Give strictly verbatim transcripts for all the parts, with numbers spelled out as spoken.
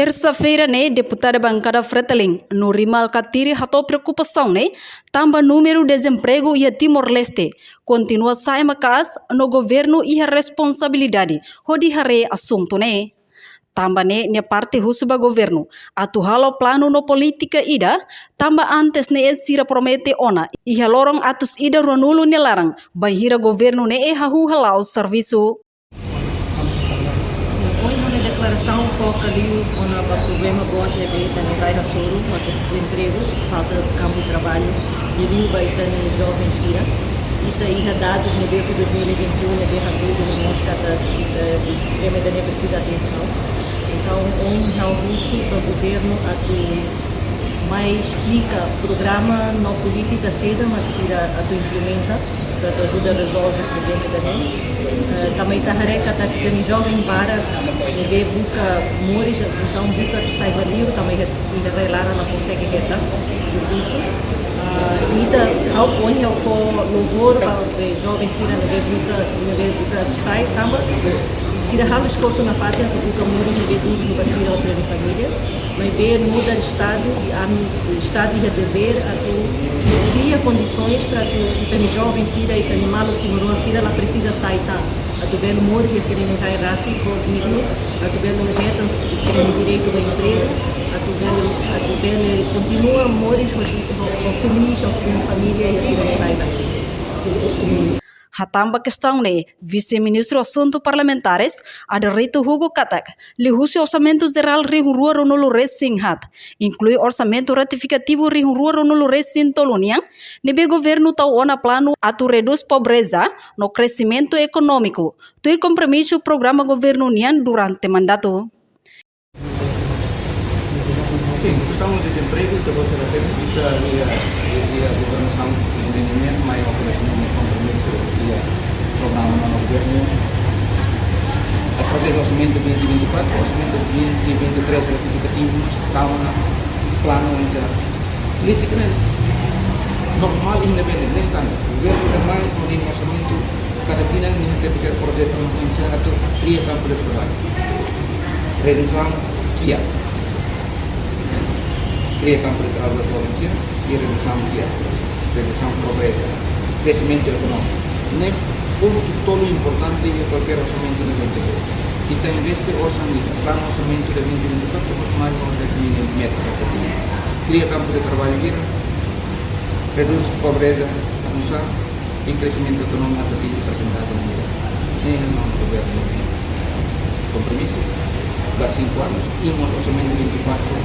Tersa-feira ne'e, deputada bankada Fretilin, Nurimal Katiri, hato'o preokupasaun ne'e tanba númeru dezempregu iha Timor-Leste kontinua sa'e maka'as no governu iha responsabilidade hodi haree asuntu ne'e. Tanba ne'e, nia parte husu ba governu atu halo planu no polítika ida, tanba antes ne'e sira promete ona iha loron atus ida ruanulu nia laran, bainhira governu ne'e hahú hala'o servisu. Sin, ohin ha'u-nia deklarasaun foka liu ona ba problema boot ne'ebé ita-nia rai hasoru, maka dezempregu, falta kampu traballu, liuliu ba ita-nia joven sira. Ita iha dadus ne'ebé husi dois mil e vinte e um ne'ebé hatudu no mós katak, eh, problema ida-ne'e presiza atensaun. Entaun, ohin ha'u husu ba governu atu mai esplika programa no polítika saida mak sira atu implementa, para atu ajuda rezolve problema ida-ne'e. Eh, tanba ita haree katak ita-nia joven barak ne'ebé buka moris, entaun buka atu sai ba li'ur, tanba iha, iha rai laran la konsege hetan servisu. Ah, ita, ha'u, ohin ha'u fó louvor ba, eh, joven sira ne'ebé buka, ne'ebé buka atu sai, tanba sira halo esforsu nafatin atu buka moris ne'ebé dignu ba sira ho sira-nia família. Maibé nu'udar Estadu, ami, Estadu iha devér atu kria kondisoens para atu ita-nia joven sira, ita-nia maluk timoroan sira la presiza sai tan. Atu bele moris iha sira-nia rai rasik ho dignu, atu bele hetan sira-nia direitu ba empregu, atu bele, atu bele kontinua moris ho di-, ho, ho feliz, ho sira-nia família iha sira-nia rai rasik. Hatán ba kestaun ne'e, Vise-Ministru Asuntu Parlamentares, Aderito Hugo katak, liuhusi Orsamentu Jerál rihun rua ruanulu resin haat, inklui orsamentu retifikativu rihun rua ruanulu resin tolu nian, ne'ebé governu tau ona planu atu redús pobreza no kresimentu ekonómiku, tuir kompromisu programa governu nian durante mandatu. Sin, kestaun dezempregu, ita-boot sira hatene, ita iha, iha governasaun, iha ninia mai ho kompromisu iha programa nonu governu. Através orsamentu vinte vinte e quatro, orsamentu vinte vinte e três retifikativu, mós tau ona planu oinsá polítika ne'e normál, iha ne'ebé ne'e, ne'e standar. Governu ita mai ho ninia orsamentu, kada tinan nia hatete projetu no oinsá atu kria kampu de traballu. Redusaun kiak. Kria kampu de traballu ba joven sira, i redusaun kiak. Redusaun pobreza. Kresimentu ekonómiku. Ne'e pontu tolu importante iha kualkér orsamentu ne'ebé ita investe, orsamentu, planu orsamentu de vinte vinte e quatro, mós mai ho define metas atu atinji. Kria kampu de traballu hira, redús pobreza, almosa, i kresimentu ekonómiku atu atinji persentagem hira. Ne'e nonu governu kompromisu ba cinco anos, i mós orsamentu vinte e quatro,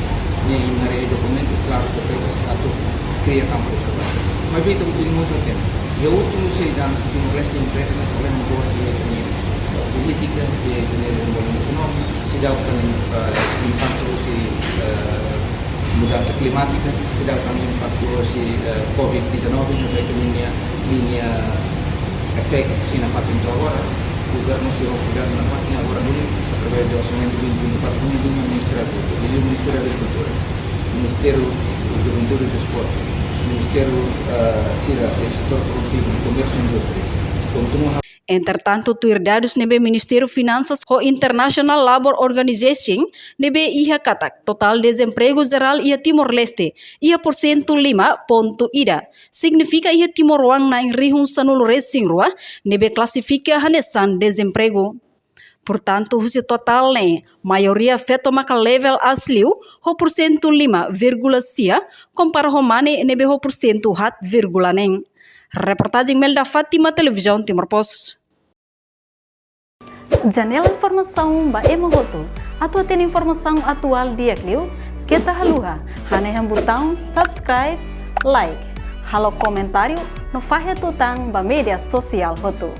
ne'e iha dokumentu klaru ke pega atu kria kampu de traballu. Maibé ita, últimu tempu, iha últimu seis anos, Timor-Leste enfrenta problema boot iha ita-nia polítika, iha ita-nia dezenvolvimentu ekonómiku, seidauk tan, eh, impaktu husi, eh, mudansa klimátika, seidauk tan impaktu husi, eh, covid dezanove, no ita-nia, nia efeitu sira nafatin to'o agora. Governu, sira governu nafatin agora duni, através de orsamentu vinte vinte e quatro duni, duni Ministériu Agrikultura, Ministériu Agrikultura, Ministériu Juventude i Desportu, Ministériu, eh, sira, eh, setór produtivu, komérsiu i indústria. Kontinua Entretantu, tuir dadus ne'ebé Ministériu Finansas ho International Labour Organization ne'ebé iha katak, totál dezempregu jerál iha Timor-Leste iha porsentu lima pontu ida, signifika iha timoroan na'in rihun sanulu resin rua ne'ebé klasifika hanesan dezempregu. Portantu, husi totál ne'e, maioria feto maka level aas liu, ho porsentu lima vírgula sia, kompara ho mane ne'ebé ho porsentu haat vírgula neen. Reportajen Melda Fátima, Televizaun Timor Post. Janela informasaun ba ema hotu. Atu hatene informasaun atuál di'ak liu, keta haluha hanehan butaun subscribe, like, halo komentáriu no fahe tutan ba média sosiál hotu.